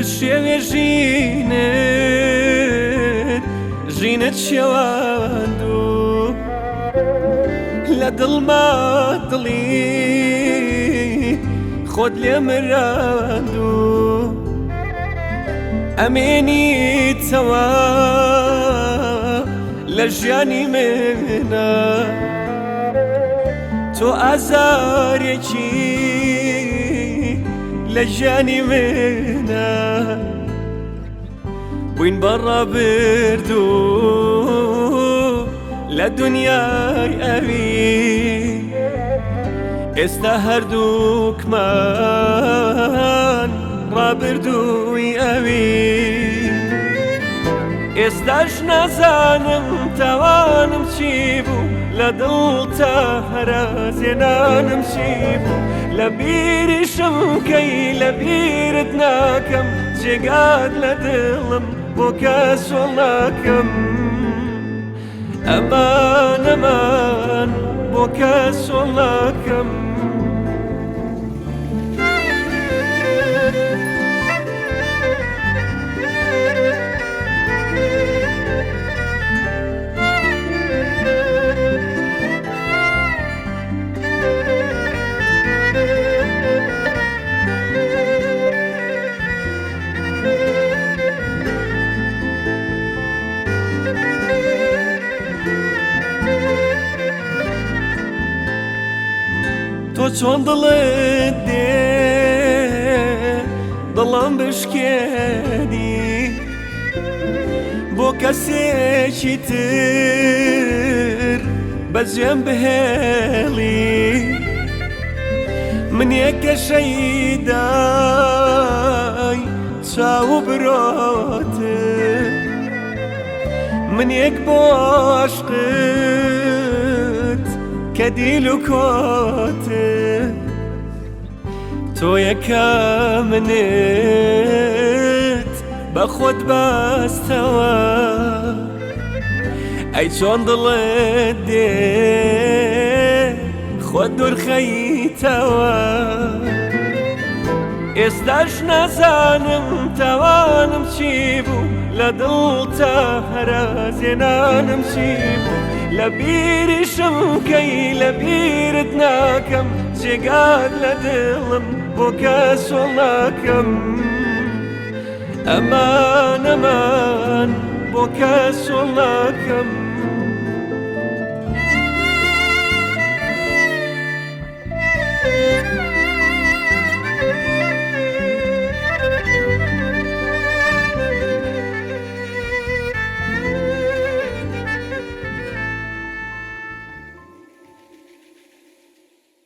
بشێوێ ژینت ژینت شێواندو لە دڵما دڵی خۆت لێ مراندو ئەمێنیتەوە لە ژیانی منە تۆ ئازارێکی لە ژیانی منە بووین بە ڕابردوو لە دنیای ئەوی ئێستا هەردووکمان ڕابردووی ئەوی ئێستاش نازانم تاوانم چی بوو لە دڵتا هەرازێنانم چی بوو لە بیریشم کەی لە بیرت ناکەم جێگات لە دڵم بۆ کەس وەڵ ناکەم ئەمان ئەمان بۆ کەس وەڵ ناکەم. تۆ چۆن دڵت دێ دڵم بشکێنی بۆ کەسێکی تر بەجێم بهێڵی من یەکە شەیدای چاو برۆت من یەک بۆ عشقت کە دیل و کۆت تۆ یەکە منت بە خۆت بەستەوە ئەی چۆن دڵت دێ خۆت دوورخەیتەوە ئێستاش نازانم تاوانم چی بوو لە دڵتا هەرازێنانم چی بوو لە بیریشم کەی لە بیرت ناکەم جێگات لە دڵم بۆ کەس وەڵ ناکەم ئەمان ئەمان بۆ کەس وەڵ ناکەم.